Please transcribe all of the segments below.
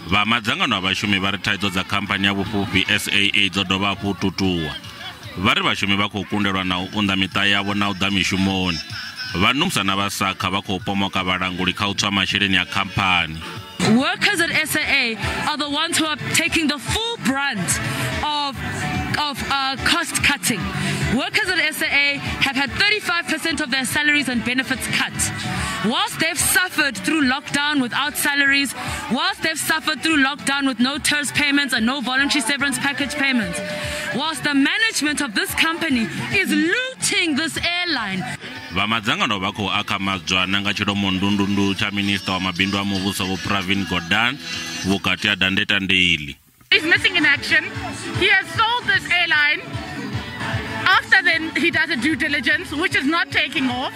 Vha madzangano a vhashumi vha ri thaidzo dza khamphani ya vhufhufhi SAA dzo dovha hafhu u tutuwa. Vha ri vhashumi vha khou kundelwa na u unḓa miṱa yavho na u ḓa mishumoni. Vha NUMSA na vha SACA vha khou pomoka vhalanguli kha u tswa masheleni a khamphani. Workers at SAA are the ones who are taking the full brunt of cost cutting. Workers at SAA have had 35% of their salaries and benefits cut. Whilst they've suffered through lockdown without salaries, whilst they've suffered through lockdown with no TERS payments and no voluntary severance package payments, whilst the management of this company is looting this airline. Vha madzangano vha khou akhamadzwa na nga tshilomo ndundundu tsha minista wa mabindu a muvhuso Vho Pravin Gordhan vhukati ha dandetande iḽi. He's missing in action. He has sold this airline after then he does a due diligence, which is not taking off.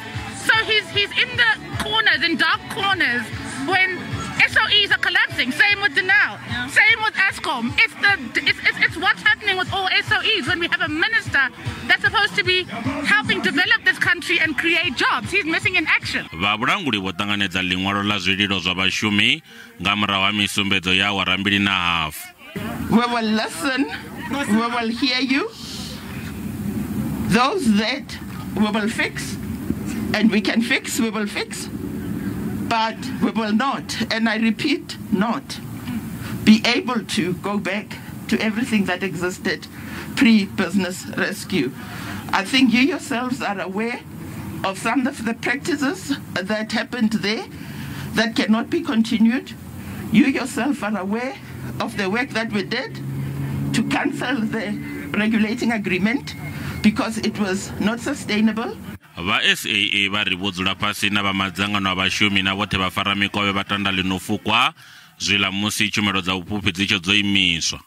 So he's in the corners, in dark corners, when SOEs are collapsing. Same with Denel. Yeah. Same with Eskom. It's what's happening with all SOEs when we have a minister that's supposed to be helping develop this country and create jobs. He's missing in action. Vha vhulanguli vho ṱanganedza ḽiṅwalo ḽa zwililo zwa vhashumi nga murahu ha misumbedzo ya awara mbili na hafu. We will listen, we will hear you. Those that we will fix, and we can fix, we will fix. But we will not, and I repeat, not be able to go back to everything that existed pre-business rescue. I think you yourselves are aware of some of the practices that happened there that cannot be continued. You yourself are aware of the work that we did to cancel the regulating agreement because it was not sustainable. Vha SAA vha ri vho dzula fhasi na vha madzangano a vhashumi na vhoṱhe vha fara mikovhe vha tanda ḽino fukwa zwiḽa musi tshumelo dza vhufhufhi dzi tshe dzo imiswa.